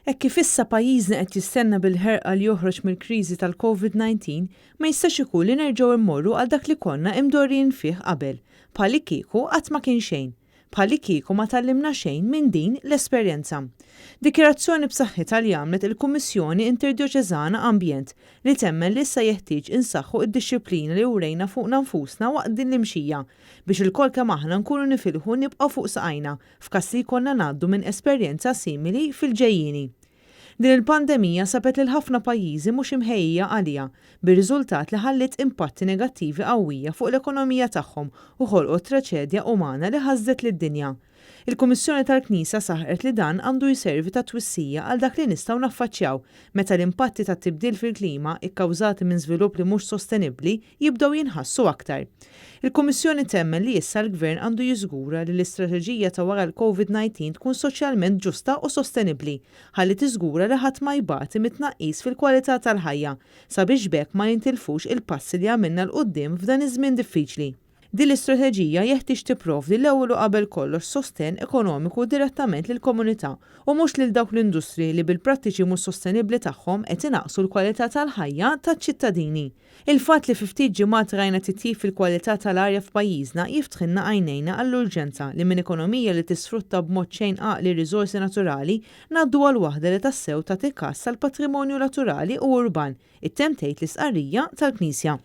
Hekk kif issa pajjiżna qed jistenna bil-ħerqa li joħroġ mill-kriżi tal-Covid-19, ma jistax ikun li nerġgħu mmorru għal dak li konna imdorrijin fih qabel, bħallikieku qatt ma kien xejn. Bħallikieku ma tgħallimna xejn minn din l-esperjenza. Dikjarazzjoni b'saħħitha li għamlet il-Kummissjoni Interdjoċeżana Ambjent li temmen li issa jeħtieġ insaħħu d-dixxiplina li wrejna fuqna nfusna waqt din l-imxija biex ilkoll kemm aħna nkunu nifilħu nibqgħu fuq saqajna f'każ li jkollna ngħaddu minn esperjenza simili fil-ġejjieni. Din il-pandemija sabet lil ħafna pajjiżi mhux imħejjija għaliha, bir-riżultat li ħalliet impatti negattivi qawwija fuq l-ekonomija tagħhom u ħolqot traċedja umana li ħasdet lid-dinja. Il-Kummissjoni tal-Knisja saħqet li dan għandu jservi ta' twissija għal dak li nistgħu naffaċċjaw meta l-impatti tat-tibdil fil-klima kkawżati minn żvilupp li mhux sostenibbli jibdew jinħassu aktar. Il-Kummissjoni temmen li issa l-Gvern għandu jiżgura li l-istrateġija ta' wara l-Covid 19 tkun soċjalment ġusta u sostenibbli ħalli tiżgura li ħadd ma jbati mit-tnaqqis fil-kwalità tal-ħajja sabiex b'hekk ma jintilfux il-passi li għamilna 'l quddiem f'dan iż-żmien diffiċli. Din l-istrateġija jeħtieġ tipprovdi l-ewwel u qabel kollox sostenn ekonomiku direttament lill-komunità u mhux lil dawk l-industriji li bil-prattiċi mhux sostenibbli tagħhom qed inaqqsu l-kwalità tal-ħajja taċ-ċittadini. Il-fatt li fi ftit ġimgħat rajna titjib fil-kwalità tal-arja f'pajjiżna jiftħilna għajnejna għall-urġenza li minn ekonomija li tisfrutta b'mod xejn għaqli r-riżorsi naturali ngħaddu għal waħda li tassew tagħti kas tal-patrimonju naturali u urban, ittemm tgħid l-istqarrija tal-Knisja.